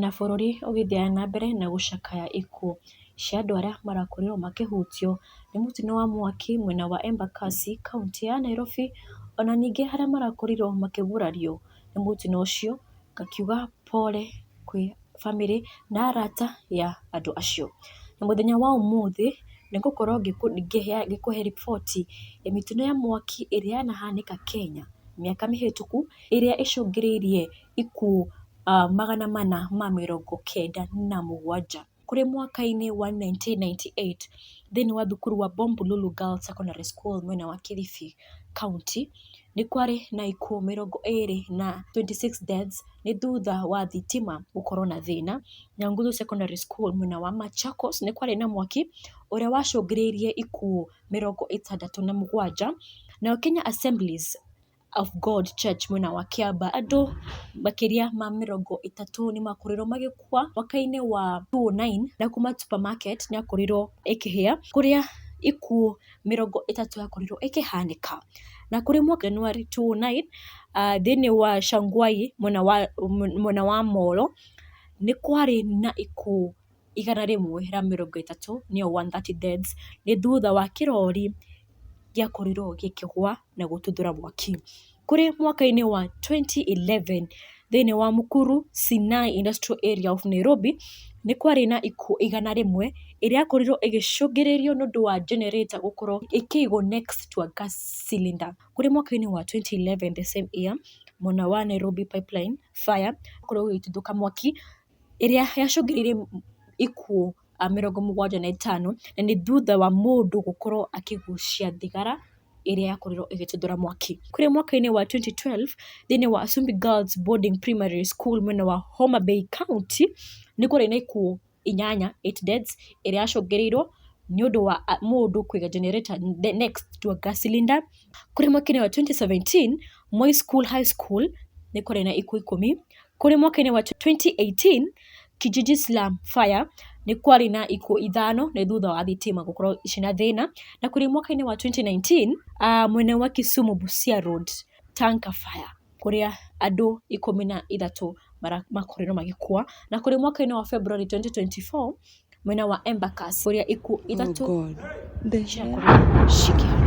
Ona bũrũri ũgĩthiaga na mbere na gũcakaya ikuũ cia andũ arĩa marakorirwo makĩhutio nĩ mũtino wa mwaki mwena wa Embakasi kauntĩ ya Nairobi, ona ningĩ arĩa marakorirwo makĩgurario nĩ mũtino ũcio, ngakiuga pole kwĩ bamĩrĩ na arata ya andũ acio. Na mũthenya wa ũmũthĩ nĩ ngũkorwo ngĩkũhe riboti ya mĩtino ya mwaki ĩrĩa yanahanĩka Kenya mĩaka mĩhĩtũku, ĩrĩa ĩcũngĩrĩirie ikuũ 497. Kũrĩ mwaka-inĩ wa 1998 thĩinĩ wa thukuru wa Bombolulu Girls Secondary School mwena wa Kilifi county, nĩ kwarĩ na ikuũ 26 deaths nĩ thutha wa thitima gũkorwo na thĩna. Nyanguthu Secondary School mwena wa Machakos nĩ kwarĩ na mwaki ũrĩa wacũngĩrĩirie ikuũ 67. Nayo Kenya Assemblies of God Church mwena wa Kiambaa andũ makĩria ma 30 nĩ makorirwo magĩkua mwaka-inĩ wa 2009, na kuma supermarket nĩ yakorirwo ĩkĩhĩa kũrĩa ikuũ 30 yakorirwo ĩkĩhanĩka. Na kũrĩ mwaka January 2009 thĩinĩ wa Shangwai mwena wa Molo nĩ kwarĩ na ikuũ 130 nĩyo 130 deaths nĩ thutha wa kĩrori gĩakorirwo gĩkĩgwa na gũtuthũra mwaki. Kũrĩ mwaka-inĩ wa 2011 thĩinĩ wa Mukuru Sinai Industrial Area of Nairobi nĩ kwarĩ na ikuũ 100 ĩrĩa yakorirwo ĩgĩcũngĩrĩrio nĩ ũndũ wa generator gũkorwo ĩkĩigwo next to a gas cylinder. Kũrĩ mwaka-inĩ wa 2011 the same year mwena wa Nairobi Pipeline fire gũkorwo gũgĩtuthũka mwaki ĩrĩa yacũngĩrĩirie ikuũ 75 na nĩ thutha wa mũndũ gũkorwo akĩgucia thigara ĩrĩa yakorirwo ĩgĩtuthũra mwaki. Kũrĩ mwaka-inĩ wa 2012 thĩinĩ wa Asumbi Girls Boarding Primary School mwena wa Homa Bay County nĩ kwarĩ na ikuũ 8 8 deaths ĩrĩa yacũngĩrĩirwo nĩ ũndũ wa mũndũ kũiga generator next to a gas cylinder. Kũrĩ mwaka-inĩ wa 2017 Moi School High School nĩ kwarĩ na ikuũ 10. Kũrĩ mwaka-inĩ wa 2018 Kijiji Slum Fire nĩ kwarĩ na ikuũ 5 nĩ thutha wa thitima gũkorwo ciĩna thĩna. Na kũrĩ mwaka-inĩ wa 2019 mwena wa Kisumu Busia Road Tanker Fire kũrĩa andũ 13 makorirwo magĩkua. Na kũrĩ mwaka-inĩ wa February 2024 mwena wa Embakasi kũrĩa ikuũ Oh 3 God. The hell? ciakorirwo cikĩhanĩka.